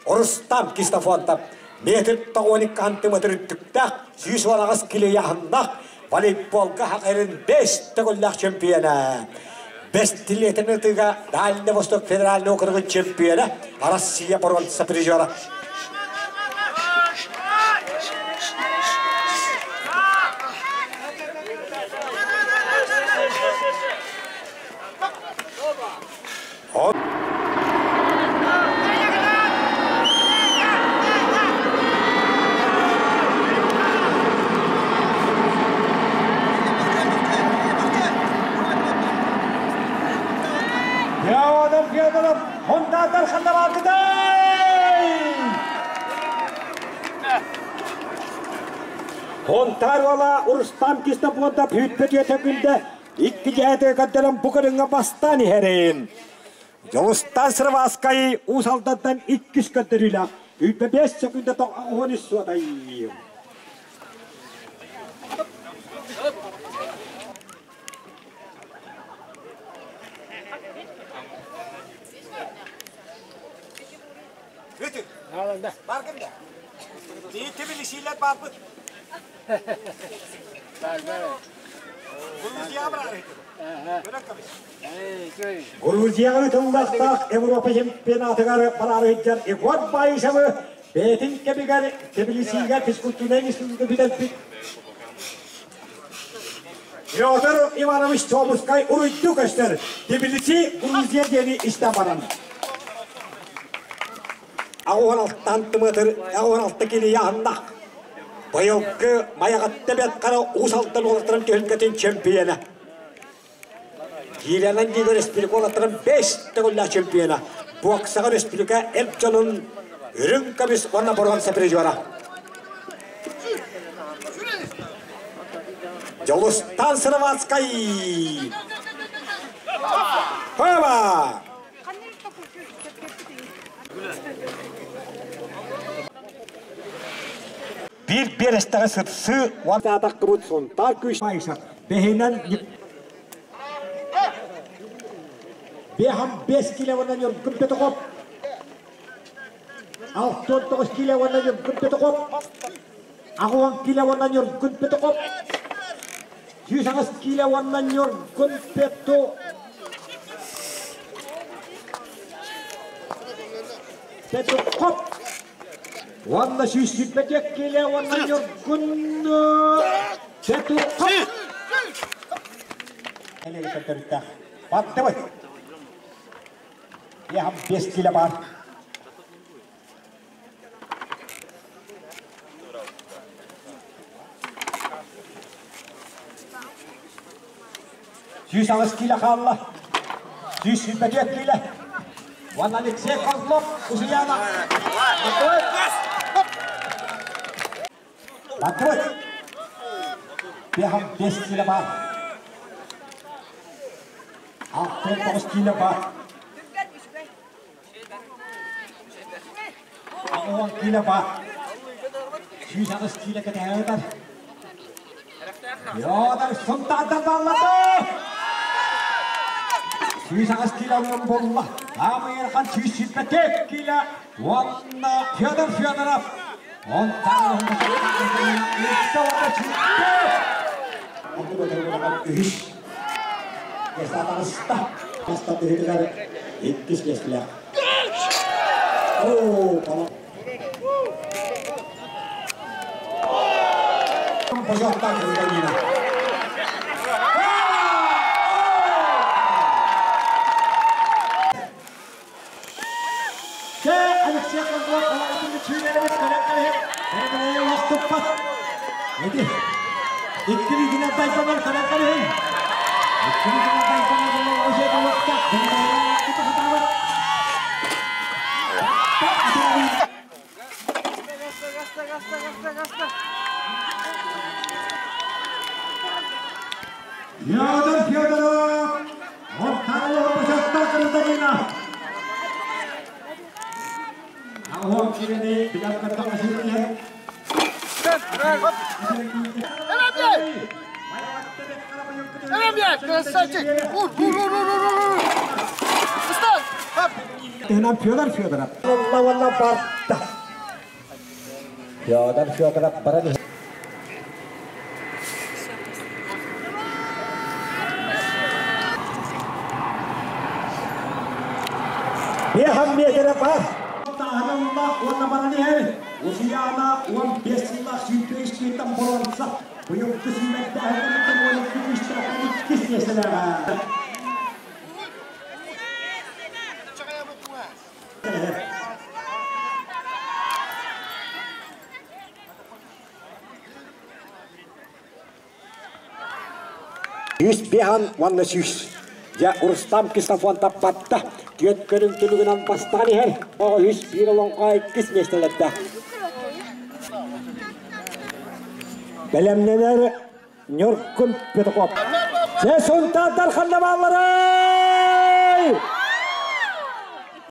Рустам Кистофонтов метр тоҕуон сантиметр үрдүктээх, 118 кило ыйааһыннаах волейболга хакерин 5 төгүллээх чемпиона. Бэстилиэтин ытыга Дальний Восток федеральный округун чемпиона, Россия боруонса призера. Федор Федоров, Хонтаатар ханнабаакытай! Хонтаар уола Рустам Кистопонтов үүппүт үөтэ икки дьээтэ көрдөрөн бу көрүҥҥэ бастаан иһэрин. Дьулустан Сырваскай Уус Алдантан иккис көрдөрүүлээх 25 секунда 93 суотай. Бүтүн. Баргын да. Тибилисилер барбыт. Грузияҕа ыытыллыахтаах Европа чемпионатыгар бараары сылдьар Егор Баишевы бэйэтин кэмигэр Тбилисигэ физкультурнай институту бүтэрбит Петр Иванович Чобускай уруйдуу көстөр Тбилиси Грузия диэни истэн баран 86 86 килийааннаах быйылгы Майаҕатта Бэрт Хара Уус Алдан уолаттарын түһүлгэтин чемпиона. Киилэнэн диир республика уолаттарын 5 төгүллээх чемпиона. Боксаҕа республика эр дьонун үрүҥ көмүс уонна боруонса призера. Дьулустан Сыроватскай! Хоба! Биир биэрэстэҕэ сырсыы уонна Сунтаар күүс бэһинэн 5 кило уонна Ньургун Петухов 69 кило уонна Ньургун Петухов 80 кило уонна Ньургун Петухов 108 кило уонна Ньургун Петухов Петухов уонна 122 кило уонна Ньургун Петухов Баттыбыт. Яхам 5 кило бар. 108 кило хаалла. 124 кило. Уонна Алексей Козлов, Усуйаана. Баттыбыт. Бэхам 5 кило бар. 69 кило бар. 10 кило бар. 108 кило кэтэһэр. Федор Сунтаардан баллады. 108 кило буолла. Аамыйырхан 124 кило. Уонна Федор Федоров. Онтан үһүс иккис миэстэлээх. Оо, Пожалуйста, гражданина. Алексей Козлов, иккилигинен тайпанар кален Иккилигинен тайпанар Федор Федоров, Орталығы башақта гражданина. Ауын кирени билаккаттан асырылы. Красавчик! Ур, ур, ур, ур, ур, ур! Встань! Тыһынан Федор Федоров. Алла уонна барда. Федор Федоров баран Биэһэн миэтэрэ бар. Тааһынан уонна баран иһэр. Усуйаана 15 сыллаах сүүрбэ боруонса. Быйылгы сүүмэрдээһин 12 күүстээхтэн иккис миэстэлээҕэ. Үс биһан уонна сүүс. Дьэ, Рустам Ксенофонтов батта. Түөрт көрүҥ түмүгүнэн бастаан иһэр. Оҕо үс биир олоҥхо иккис миэстэлэрдэ. Бэлэмнэнэр Ньургун Петухов. Дьэ, Сунтаардар ханна баалларай?